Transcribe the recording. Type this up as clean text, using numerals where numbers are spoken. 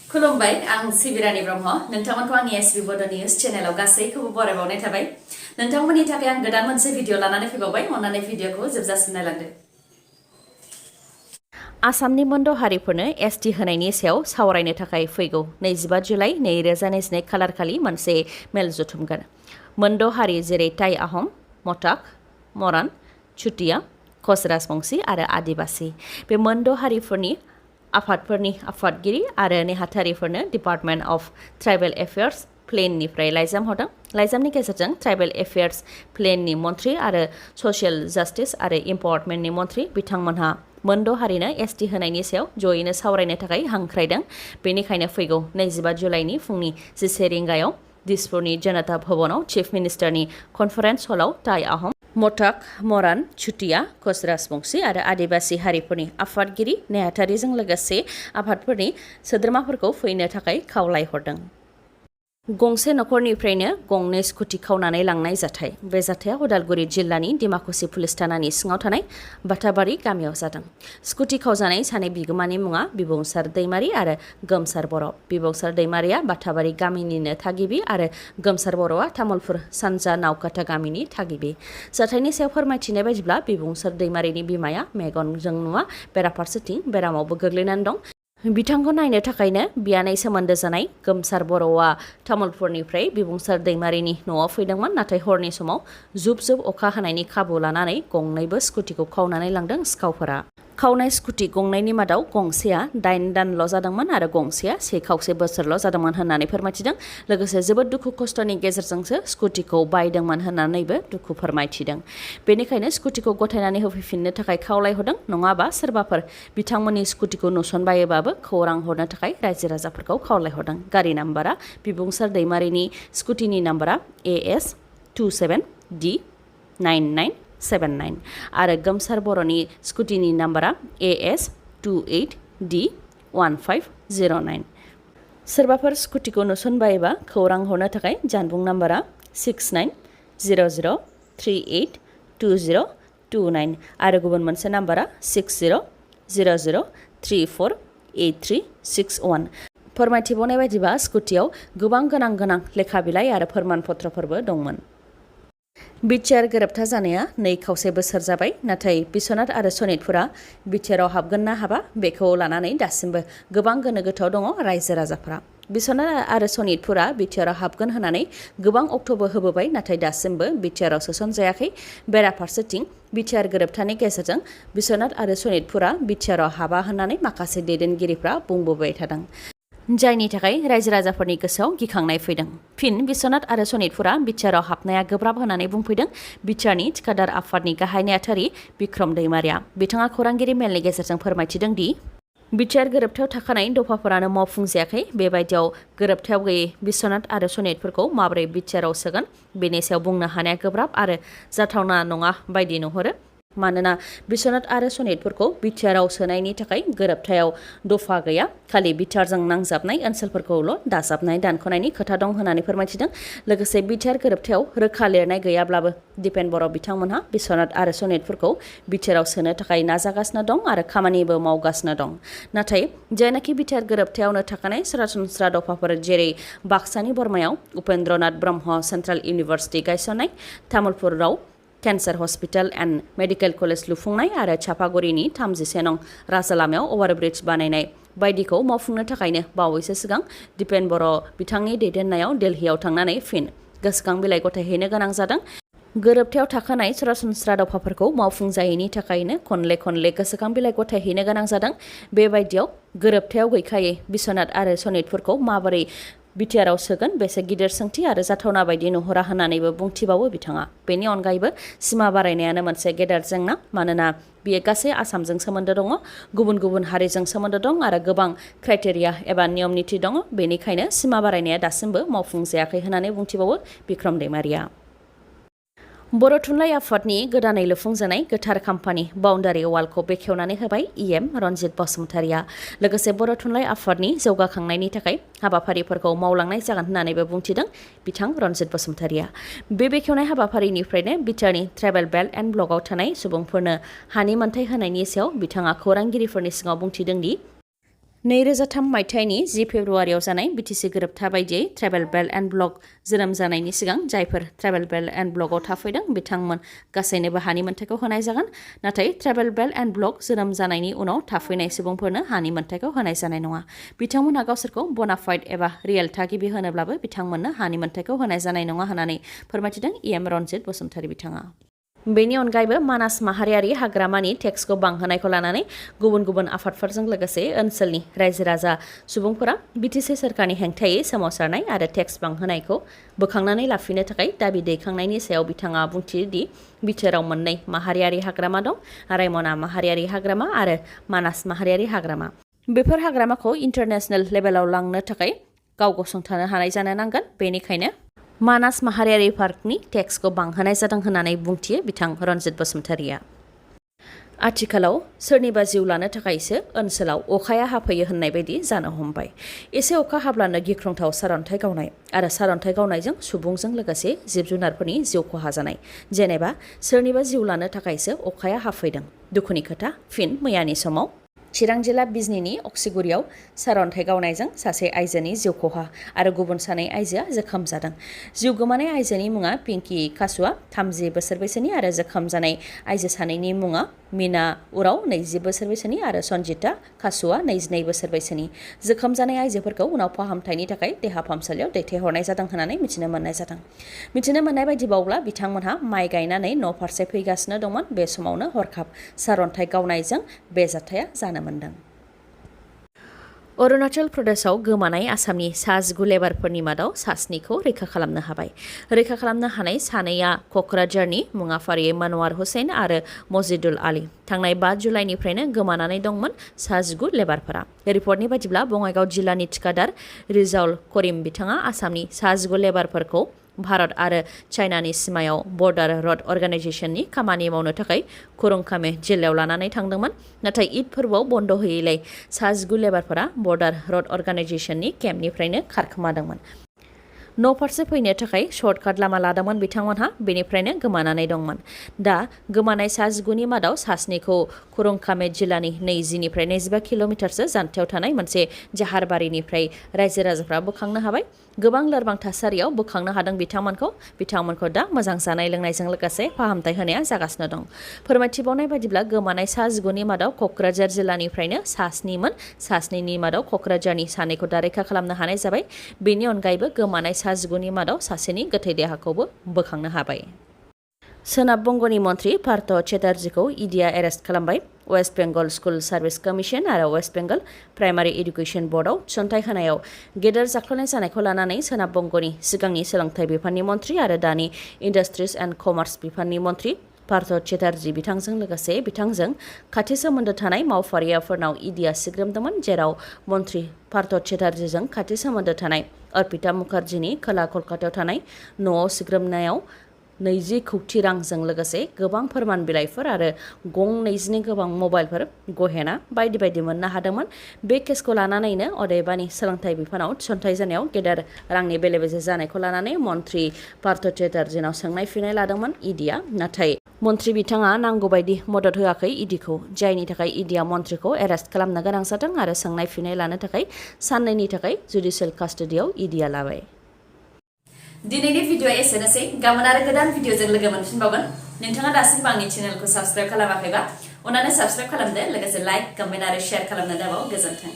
खुलुमबाय आं सिबिरानि ब्रह्म नोंथांमोनखौ आंनि एसबि बड' निउज चेनेलाव गासैखौबो बरायबावनाय थाबाय नोंथांमोननि थाखाय आं गोदान मोनसे भिडिअ लानानै फैबावबाय अन्नानै भिडिअखौ जोबजासिम नायलांदो आसामनि मोनद' हारिफोरनो एसटि होनायनि सायाव सावरायनो थाखाय फैगौ 25 जुलाइ 2022 खालारखालि मोनसे मेल जथुमगोन मोनद' हारि जेरै टाइ आहम मटाक मरान चुटिया कच राजबंसि आरो आदिबासि बे मोनद' हारिफोरनि आफादफोरनि आफादगिरि आरो नेहाथारिफोरनो डिपार्टमेन्ट अफ ट्राइबेल एफेयार्स प्लेननिफ्राय लाइजाम हरदों लाइजामनि गेजेरजों ट्राइबेल एफेयार्स प्लेननि मन्थ्रि आरो ससियेल जास्टिस आरो इम्पावारमेन्टनि मन्थ्रि बिथांमोनहा मोनद' हारिनो एसटि होनायनि सायाव जयैनो सावरायनो थाखाय हांख्रायदों बेनिखायनो फैगौ 25 जुलाइनि फुंनि 11 रिंगायाव दिसपुरनि जनता भवनाव चिफ मिनिस्टारनि कनफारेन्स हलाव टाइ आहम मटाक मरान चुटिया कच राजबंसि आरो आदिबासि हारिफोरनि आफादगिरि नेहाथारिजों लोगोसे आफादफोरनि सोद्रोमाफोरखौ फैनो थाखाय खावलायहरदों गंसे नखरनिफ्रायनो गंनै स्कुटि खावनानै लांनाय जाथाय बे जाथाया उदालगुरि जिल्लानि डिमाकुसि पुलिस थानानि सिङाव थानाय बाथाबारि गामियाव जादों स्कुटि खावजानाय सानै बिगोमानि मुङा बिबुंसार दैमारि आरो गोमसार बर' बिबुंसार दैमारिया बाथाबारि गामिनिनो थागिबि आरो गोमसार बर'आ तामुलपुर सानजा नावकाटा गामिनि थागिबि जाथायनि सायाव फोरमायथिनाय बायदिब्ला बिबुंसार दैमारिनि बिमाया मेगनजों नुवा बेराफारसेथिं बेरामावबो गोग्लैनानै दं बिथांखौ नायनो थाखायनो बियानै सोमोन्दो जानाय गोमसार बर'आ तामुलपुरनिफ्राय बिबुंसार दैमारिनि न'आव फैदोंमोन नाथाय हरनि समाव जुब जुब अखा हानायनि खाबु लानानै गंनैबो स्कुटिखौ खावनानै लांदों सिखावफोरा खावनाय स्कुटि गंनैनि मादाव गंसेया 8 दानल' जादोंमोन आरो गंसेया 1.5 बोसोरल' जादोंमोन होननानै फोरमायथिदों लोगोसे जोबोद दुखु खस्थ'नि गेजेरजोंसो स्कुटिखौ बायदोंमोन होननानैबो दुखु फोरमायथिदों बेनिखायनो स्कुटिखौ गथायनानै होफैफिननो थाखाय खावलायहरदों नङाबा सोरबाफोर बिथांमोननि स्कुटिखौ नुसनबायोबाबो खौरां हरनो थाखाय रायजो राजाफोरखौ खावलायहरदों गारि नाम्बारा बिबुंसार दैमारिनि स्कुटिनि नाम्बारा AS 27D9979 आरो गोमसार बर'नि स्कुटिनि नाम्बारा AS 28D1509 सोरबाफोर स्कुटिखौ नुसनबायोबा खौरां हरनो थाखाय जानबुं नाम्बारा 6900382029 आरो गुबुन मोनसे नाम्बारा 6000348361 फोरमायथिबावनाय बायदिबा स्कुटियाव गोबां गोनां लेखा बिलाइ आरो फोरमान पत्रफोरबो दंमोन बिटिआर गोरोबथा जानाया 2.5 बोसोर जाबाय नाथाय बिश्वनाथ आरो सनितपुरा बिटिआरआव हाबगोन ना हाबा बेखौ लानानै दासिमबो गोबां गोनो गोथोआव दङ रायजो राजाफोरा बिश्वनाथ आरो सनितपुरा बिटिआरआव हाबगोन होननानै गोबां अक्ट'बो होबोबाय नाथाय दासिमबो बिटिआरआव सोसनजायाखै बेराफारसेथिं बिटिआर गोरोबथानि गेजेरजों बिश्वनाथ आरो सनितपुरा बिटिआरआव हाबा होननानै माखासे दैदेनगिरिफ्रा बुंबोबाय थादों जायनि थाखाय रायजो राजाफोरनि गोसोआव गिखांनाय फैदों फिन बिश्वनाथ आरो सनितपुरा बिटिआरआव हाबनाया गोब्राब होननानै बुंफैदों बिटिआरनि थिखादार आफादनि गाहाय नेहाथारि बिक्रम दैमारिया बिथाङा खौरांगिरि मेलनि गेजेरजों फोरमायथिदों दि बिटिआर गोरोबथायाव थाखानाय दफाफोरानो मावफुंजायाखै बेबायदियाव गोरोबथायाव गैयै बिश्वनाथ आरो सनितपुरखौ माबोरै बिटिआरआव सोगोन बेनि सायाव बुंनो हानाया गोब्राब आरो जाथावना नङा बायदि नुहुरो मानोना बिश्वनाथ आरो सनितपुरखौ बिटिआरआव सोनायनि थाखाय गोरोबथायाव दफा गैया खालि बिटिआरजों नांजाबनाय ओनसोलफोरखौल' दाजाबनाय दानख'नायनि खोथा दं होननानै फोरमायथिदों लोगोसे बिटिआर गोरोबथायाव रोखा लिरनाय गैयाब्लाबो दिपेन बर' बिथांमोनहा बिश्वनाथ आरो सनितपुरखौ बिटिआरआव सोनो थाखाय नाजागासिनो दं आरो खामानिबो मावगासिनो दं नाथाय जायनाखि बिटिआर गोरोबथायावनो थाखानाय सरासनस्रा दफाफोर जेरै बाक्सानि बरमायाव उपेन्द्रनाथ ब्रह्म सेन्ट्रेल इउनिभार्सिटि गायसननाय तामुलपुराव cancer hospital and medical college लुफुंनाय आरो चापागुरिनि 31 नं राजा लामायाव अभारब्रिज बानायनाय बायदिखौ मावफुंनो थाखायनो बावैसो सिगां दिपेन बर' बिथांनि दैदेननायाव दिल्लीयाव थांनानै फिन गोसोखां बिलाइ गथायहैनो गोनां जादों गोरोबथायाव थाखानाय सरासनस्रा दफाफोरखौ मावफुंजायैनि थाखायनो खनले गोसोखां बिलाइ गथायहैनो गोनां जादों बेबायदियाव गोरोबथायाव गैखायै बिश्वनाथ आरो सनितपुरखौ माबोरै बिटिआरआव सोगोन बेसे गिदिर सोंथि आरो जाथावना बायदि नुहुरा होननानैबो बुंथिबावो बिथाङा बेनि अनगायैबो सिमा बारायनायानो मोनसे गेदेर जेंना मानोना बियो गासै आसामजों सोमोन्दो दङ गुबुन हारिजों सोमोन्दो दं आरो गोबां क्राइटेरिया एबा नियम निथि दङ बेनिखायनो सिमा बारायनाया दासिमबो मावफुंजायाखै होननानै बुंथिबावो बिक्रम दैमारिया बर' थुनलाइ आफादनि गोदानै लुफुंजानाय गोथार खाम्फानि बाउन्डारि वालखौ बेखेवनानै होबाय EM रनजित बसुमतारिया लोगोसे बर' थुनलाइ आफादनि जौगाखांनायनि थाखाय हाबाफारिफोरखौ मावलांनाय जागोन होननानैबो बुंथिदों बिथां रनजित बसुमतारिया बे बेखेवनाय हाबाफारिनिफ्रायनो बिटिआरनि ट्राइबेल बेल्ट एन्ड ब्लकआव थानाय सुबुंफोरनो हानि मोन्थाय होनायनि सायाव बिथाङा खौरांगिरिफोरनि सिगाङाव बुंथिदों दि 2003 मायथाइनि 10 फेब्रुवारियाव जानाय बिटिसि गोरोबथा बायदियै ट्राइबेल बेल्ट एन्ड ब्लक जोनोम जानायनि सिगां जायफोर ट्राइबेल बेल्ट एन्ड ब्लकआव थाफैदों बिथांमोन गासैनोबो हानि मोन्थाइखौ होनाय जागोन नाथाय ट्राइबेल बेल्ट एन्ड ब्लक जोनोम जानायनि उनाव थाफैनाय सुबुंफोरनो हानि मोन्थाइखौ होनाय जानाय नङा बिथांमोनहा गावसोरखौ बनाफाइड एबा रियेल थागिबि होनोब्लाबो बिथांमोननो हानि मोन्थाइखौ होनाय जानाय नङा होननानै फोरमायथिदों एम रनजित बसुमतारी बिथाङा बेनि अनगायैबो मानास माहारियारि हाग्रामानि टेक्सखौ बांहोनायखौ लानानै गुबुन गुबुन आफादफोरजों लोगोसे ओनसोलनि रायजो राजा सुबुंफोरा बिटिसि सोरखारनि हेंथायै सोमावसारनाय आरो टेक्स बांहोनायखौ बोखांनानै लाफिननो थाखाय दाबि दैखांनायनि सायाव बिथाङा बुंथियोदि बिथोराव मोननै माहारियारि हाग्रामा दं रायमना माहारियारि हाग्रामा आरो मानास माहारियारि हाग्रामा बेफोर हाग्रामाखौ इन्टारनेशनेल लेभेलाव लांनो थाखाय गाव गसंथानो हानाय जानो नांगोन बेनिखायनो मानास माहारियारि पार्कनि टेक्सखौ बांहोनाय जादों होननानै बुंथियो बिथां रनजित बसुमतारीया आथिखालाव सोरनिबा जिउ लानो थाखायसो ओनसोलाव अखाया हाफैयो होननाय बायदि जानो हमबाय एसे अखा हाब्लानो गिख्रंथाव सारअन्थाइ गावनाय आरो सारअन्थाइ गावनायजों सुबुंजों लोगोसे जिब जुनारफोरनि जिउ खहा जानाय जेनेबा सोरनिबा जिउ लानो थाखायसो अखाया हाफैदों दुखुनि खोथा फिन मैयानि समाव चिरां जिल्ला बिजनीनि अक्सिगुरियाव सारअन्थाइ गावनायजों सासे आइजोनि जिउ खहा आरो गुबुन सानै आइजोआ जोखोम जादों जिउ गोमानाय आइजोनि मुङा पिंकी कासुआ 30 बोसोर बैसोनि आरो जोखोम जानाय आइजो सानैनि मुङा मीना उराव 20 बोसोर बैसोनि आरो सन्जिता कासुआ 22 बोसोर बैसोनि जोखोम जानाय आइजोफोरखौ उनाव फाहामथायनि थाखाय देहा फाहामसालियाव दैथायहरनाय जादों होननानै मिथिनो मोननाय जादों मिथिनो मोननाय बायदिबावब्ला बिथांमोनहा माइ गायनानै न' फारसे फैगासिनो दंमोन बे समावनो हरखाब सारअन्थाइ गावनायजों बे जाथाया जानो मोनदों अरुणाचल प्रदेशआव गोमानाय आसामनि सा 19 लेबारफोरनि मादाव सा 7खौ रैखा खालामनो हाबाय रैखा खालामनो हानाय सानैया क'क्राझारनि मुङा फारियै मनवार हुसैन आरो मजिदुल आली थांनाय 5 जुलाइनिफ्रायनो गोमानानै दंमोन सा 19 लेबारफोरा रिपर्टनि बायदिब्ला बङाइगाव जिल्लानि थिखादार रिजाउल करिम बिथाङा आसामनि सा 19 लेबारफोरखौ भारत आरो चाइनानि सिमायाव बर्डार रड अर्गानाइजेशननि खामानि मावनो थाखाय खुरुंखामे जिल्लायाव लानानै थांदोंमोन नाथाय ईद फोरबोआव बन्द होयैलाय सा 19 लेबारफोरा बर्डार रड अर्गानाइजेशननि केम्पनिफ्रायनो खारखोमादोंमोन न' फारसे फैनो थाखाय सर्टकाट लामा लादोंमोन बिथांमोनहा बेनिफ्रायनो गोमानानै दंमोन दा गोमानाय सा 19नि मादाव सा 7खौ खुरुंखामे जिल्लानि 20निफ्राय 25 किल'मिटारसो जानथायाव थानाय मोनसे जाहारबारिनिफ्राय रायजो राजाफ्रा बोखांनो हाबाय गोबां लोरबां थासारियाव बोखांनो हादों बिथांमोनखौ दा मोजां जानाय लोंनायजों लोगोसे फाहामथाय होनाया जागासिनो दं फोरमायथिबावनाय बायदिब्ला गोमानाय सा 19नि मादाव क'क्राझार जिल्लानिफ्रायनो सा 7मोन सा 7नि मादाव क'क्राझारनि सानैखौ दा रैखा खालामनो हानाय जाबाय बेनि अनगायैबो गोमानाय सा 19नि मादाव सासेनि गोथै देहाखौबो बोखांनो हाबाय सोनाब बंगनि मन्त्रि पार्थ चेटार्जीखौ इडिया एरेस्ट खालामबाय West Bengal school service commission आरो वेस्ट बेंगल प्राइमारि एडुकेशन बोर्डआव थिसनथाइ होनायाव गेदेर जाख्लनाय जानायखौ लानानै सोनाब बंगनि सिगांनि सोलोंथाइ बिफाननि मन्त्रि आरो दानि इन्डास्ट्रिज एन्ड कमार्स बिफाननि मन्त्रि पार्थ चेटार्जी बिथांजों लोगोसे बिथांजों खाथि सोमोन्दो थानाय मावफारियाफोरनाव इडिया सिग्रोमदोंमोन जेराव मन्त्रि पार्थ चेटार्जीजों खाथि सोमोन्दो थानाय अर्पिता मुखार्जीनि खोला कलकातायाव थानाय न'आव सिग्रोमनायाव 20 कौटि रांजों लोगोसे गोबां फोरमान बिलाइफोर आरो गं 20नि गोबां मबाइलफोर गहेना बायदि बायदि मोननो हादोंमोन बे केसखौ लानानैनो अदेबानि सोलोंथाइ बिफानाव थिसनथाइ जानायाव गेदेर रांनि बेले बेजे जानायखौ लानानै मन्त्रि पार्थ चेटार्जीनाव सोंनाय फिननाय लादोंमोन इडिया नाथाय मन्त्रि बिथाङा नांगौ बायदि मदद होआखै इडिखौ जायनि थाखाय इडिया मन्त्रिखौ एरेस्ट खालामनो गोनां जादों आरो सोंनाय फिननाय लानो थाखाय साननैनि थाखाय जुडिशियेल कास्टडियाव इडिया लाबाय दिनैनि भिडिअआ एसेनोसै गाबोन आरो गोदान भिडिअजों लोगो मोनफिनबावगोन नोंथाङा दासिमबो आंनि चेनेलखौ साबस्क्राइब खालामाखैबा अन्नानै साबस्क्राइब खालामदो लोगोसे लाइक कमेन्ट आरो शेयार खालामनो दाबाव गोजोन्थों